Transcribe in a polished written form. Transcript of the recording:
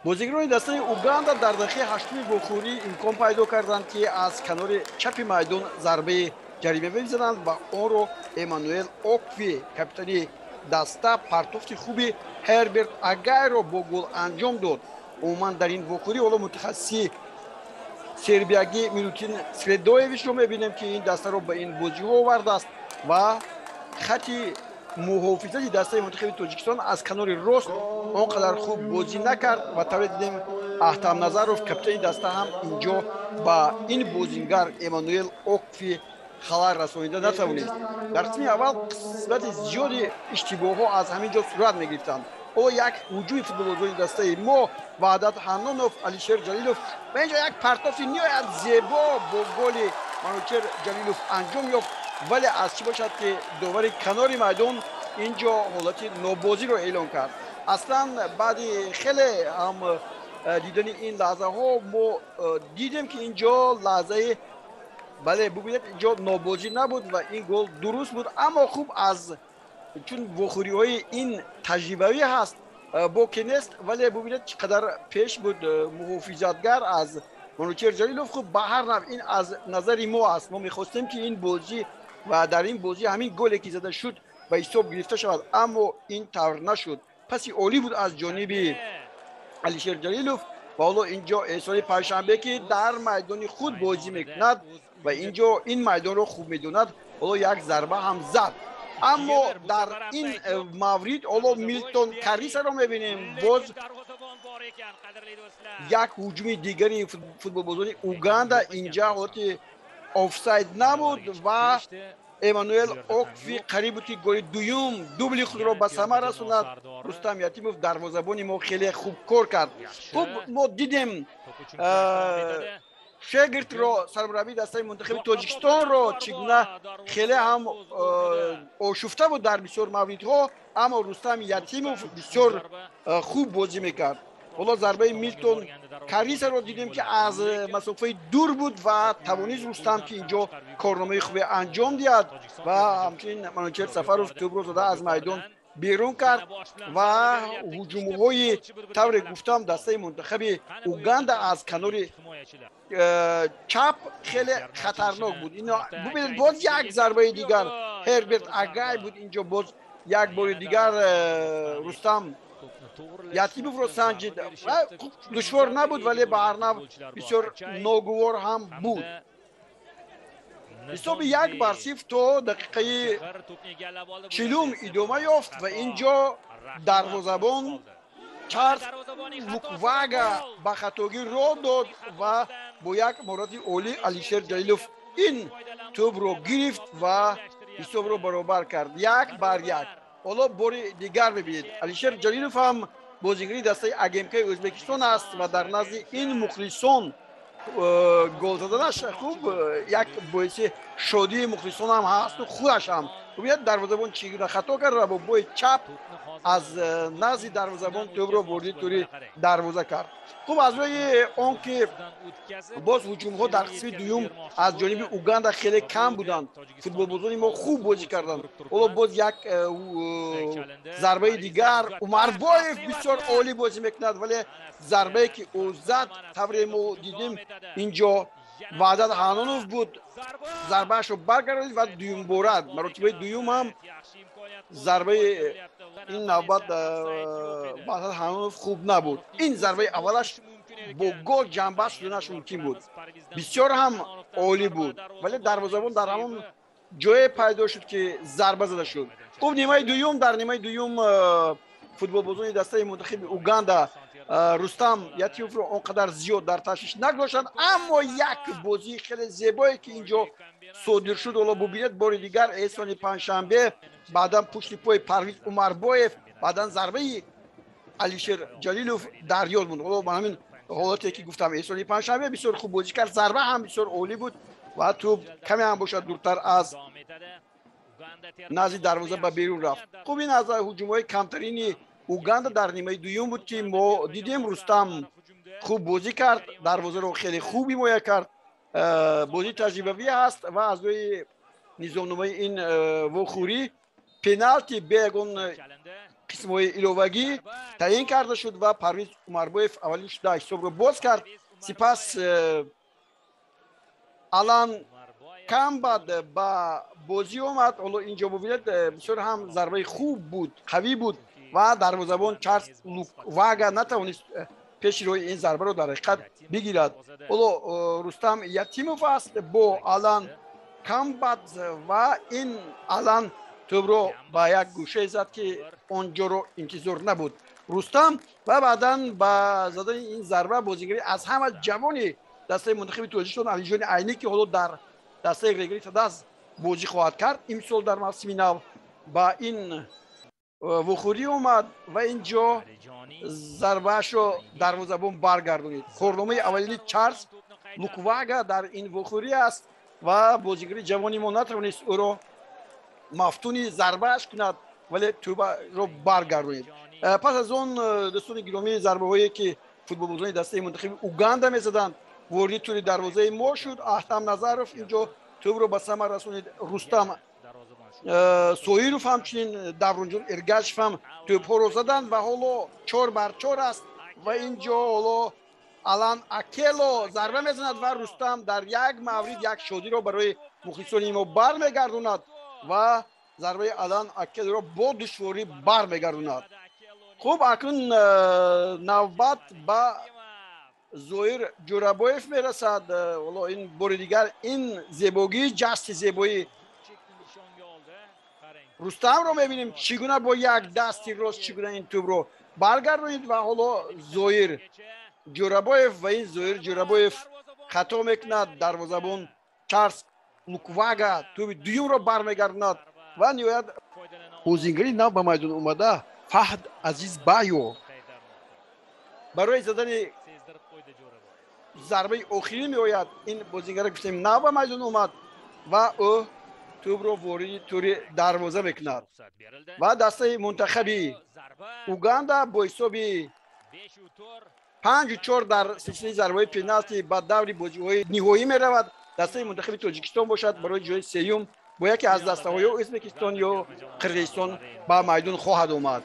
Бозигарони дастаи Уганда дар дақиқаи ҳаштуми вохӯрӣ имкон пайдо карданд, ки аз канори чапи майдон зарбаи ҷаримавӣ бизананд ва онро Эммануэл Окви, капитани даста, партофти хуби Ҳерберт Агайро бо гол анҷом дод. Умуман, дар ин вохӯрӣ ҳоло мутахассиси сербиягӣ Милутин Средоевичро мебинем, ки ин дастаро ба ин бозиҳо овардааст ва хати муҳофизати дастаи мунтахаби Тоҷикистон аз канори рост он қадар хуб бозӣ накард ва тавре дидем, Аҳтам Назаров, капитани даста, ҳам инҷо ба ин бозингар Эммануэл Окфи халал расонида натавонист. Дар қисми аввал қисмати зиёди иштибоҳҳо аз ҳамин ҷо сурат мегирифтанд. Ҳоло як ҳуҷуми футболбозони дастаи мо: Ваҳдат Ҳаннонов, Алишер Ҷалилов ва инҷо як партофти ниҳоят зебо бо голи Манучер Ҷалилов анҷом ёфт, вале аз чӣ бошад, ки довари канори майдон ин ҷо ҳолати нобозиро эълон кард. Аслан, баъди хеле ҳам дидани ин лаҳзаҳо мо дидем, ки ин ҷо лаҳзаи, бале, бубинед, ин ҷо нобозӣ набуд ва ин гол дуруст буд. Аммо хуб, аз чун вохӯриҳои ин таҷрибавӣ ҳаст, боке нест, вале бубинед, чӣ қадар пеш буд муҳофизатгар аз Манучер Ҷалилов. Хуб, ба ҳар нав, ин аз назари мо аст. Мо мехостем, ки ин бозӣ ва дар ин бозӣ ҳамин голе, ки зада шуд, ба ҳисоб гирифта шавад, аммо ин тавр нашуд. Паси олӣ буд аз ҷониби Алишер Ҷалилов ва ҳоло ин ҷо Эҳсони Панҷшанбе, ки дар майдони худ бозӣ мекунад ва ин ҷо ин майдонро хуб медонад, ҳоло як зарба ҳам зад, аммо дар ин маврид ҳоло Милтон Карисаро мебинем. Боз як ҳуҷуми дигари футболбозони Уганда. Инҷа ҳолати офсайд набуд ва Эммануэл Окфи қариб буд, ки голи дуюм, дубли худро ба самар расонад. Рустам Ятимов, дарвозабони мо, хеле хуб кор кард. Хуб, мо дидем Шегиртро, сармураббии дастаи мунтахаби Тоҷикистонро, чӣ гуна хеле ҳам ошуфта буд дар бисёр мавридҳо, аммо Рустам Ятимов бисёр хуб бозӣ мекард. Ҳоло зарбаи Милтон Карисаро дидем, ки аз масофаи дур буд ва тавонист Рустам, ки инҷо корномаи хубе анҷом диҳад ва ҳамчунин Манучер Сафаров тӯбро зада аз майдон берун кард. Ва ҳуҷумҳои, тавре гуфтам, дастаи мунтахаби Уганда аз канори чап хеле хатарнок буд. Бубинед, боз як зарбаи дигар, Ҳерберт Агай буд. Инҷо боз як бори дигар Рустам Ятимовро санҷид. Душвор набуд, вале ба ҳар нав бисёр ногувор ҳам буд. Ҳисоби 1-0 то дақиқаи 40-ум идома ёфт ва ин ҷо дарвозабон Чарлз Луквага ба хатогӣ роҳ дод ва бо як маҳорати олӣ Алишер Ҷалилов ин тӯбро гирифт ва ҳисобро баробар кард, 1-1. Ҳоло бори дигар мебинед, Алишер Ҷалилов ҳам бозигари дастаи АГМКи Ӯзбекистон аст ва дар назди ин мухлисон гол заданаш, хуб, як боиси шодии мухлисон ҳам ҳасту худаш ҳам. Бубинед, дарвозабон чӣ гуна хато кард ва бо пои чап аз назди дарвозабон тӯбро вориди тури дарвоза кард. Хуб, аз рӯи он ки боз ҳуҷумҳо дар қисми дуюм аз ҷониби Уганда хеле кам буданд, футболбозони мо хуб бозӣ карданд. Ҳоло боз як зарбаи дигар, Умарбоев бисёр олӣ бозӣ мекунад, вале зарбае, ки ӯ зад, тавре мо дидем, инҷо Ваҳдат Ҳанонов буд, зарбаашро баргардонид ва дуюмбора, маротибаи дуюм ҳам зарбаи ин навбат Ваҳдат Ҳанонов хуб набуд. Ин зарбаи аввалаш бо гол ҷамъбаст шуданаш мумкин буд, бисёр ҳам олӣ буд, вале дарвозабон дар ҳамон ҷое пайдо шуд, ки зарба зада шуд. Хуб, нимаи дуюм, дар нимаи дуюм футболбозони дастаи мунтахиби Уганда Рустам Ятимовро он қадар зиёд дар ташвиш нагузоштанд, аммо як бозии хеле зебое, ки ин ҷо содир шуд. Ҳоло бубинед, бори дигар Эҳсони Панҷшанбе, баъдан пушти пои Парвиз Умарбоев, баъдан зарбаи Алишер Ҷалилов дар ёд монд. Ҳоло ба ҳамин ҳолате, ки гуфтам, Эҳсони Панҷшанбе бисёр хуб бозӣ кард, зарба ҳам бисёр олӣ буд ва тӯб каме ҳам бошад дуртар аз назди дарвоза ба берун рафт. Хуб, ин аз ҳуҷумҳои камтарини Уганда дар нимаи дуюм буд, ки мо дидем. Рустам хуб бозӣ кард, дарвозаро хеле хуб ҳимоя кард. Бозии таҷрибавӣ ҳаст ва аз рӯи низомномаи ин вохӯрӣ пеналти бе ягон қисмати қисмҳои иловагӣ таъин карда шуд ва Парвиз Умарбоев аввалин шуда ҳисобро боз кард. Сипас Алан Камбад ба бозӣ омад. Ҳоло инҷо бубинед, бисёр ҳам зарбаи хуб буд, қавӣ буд ва дарвозабон Чарлз Луквага натавонист пеши роҳи ин зарбаро дар ҳақиқат бигирад. Ҳоло Рустам Ятимов аст бо Алан Камбад ва ин Алан тӯбро ба як гӯшае зад, ки он ҷоро интизор набуд Рустам. Ва баъдан ба задани ин зарба бозигари аз ҳама ҷавони дастаи мунтахаби Тоҷикистон Алиҷони Айнӣ, ки ҳоло дар дастаи Регари Тадаз бозӣ хоҳад кард имсол дар мавсими нав, ба ин вухӯрӣ омад ва ин ҷо зарбаашро дарвозабон баргардонид. Корномаи аввалини Чарлз Луквага дар ин вухӯрӣ аст ва бозигари ҷавони мо натавонист ӯро мафтуни зарбааш кунад, вале тӯбаро баргардонид. Пас аз он, дӯстони гиромӣ, зарбаҳое ки футболбозони дастаи мунтахаби Уганда мезаданд, вориди тӯри дарвозаи мо шуд. Аҳтам Назаров инҷо тӯбро ба самар расонид. Рустам Соиров, ҳамчунин Давронҷон Эргашев ҳам тӯбҳоро заданд ва ҳоло 4-4 аст ва инҷо ҳоло Алан Акело зарба мезанад ва Рустам дар як маврид як шодиро барои мухлисони мо бармегардонад ва зарбаи Алан Акелоро бо душворӣ бармегардонад. Хуб, акнун навбат ба Зоир Ҷӯрабоев мерасад. Ҳоло ин бори дигар ин зебогии ҷасти зебои Рустамро мебинем, чӣ гуна бо як дасти рост чӣ гуна ин тӯбро баргардонид ва ҳоло Зоир Ҷӯрабоев ва ин Зоир Ҷӯрабоев хато мекунад. Дарвозабон Чарлз Луквага тӯби дуюмро бармегардонад ва ниҳоят бозингари нав ба майдон омада Фаҳд Азиз Байо барои задани зарбаи охирин меояд. Ин бозингара гуфтем нав ба майдон омад ва ӯ тӯбро вориди тӯри дарвоза мекунад ва дастаи мунтахаби Уганда бо ҳисоби 5-4 дар силсилаи зарбаҳои пеналти ба даври бозиҳои ниҳоӣ меравад. Дастаи мунтахаби Тоҷикистон бошад барои ҷои сеюм бо яке аз дастаҳо ё Ӯзбекистон ё Қирғизистон ба майдон хоҳад омад.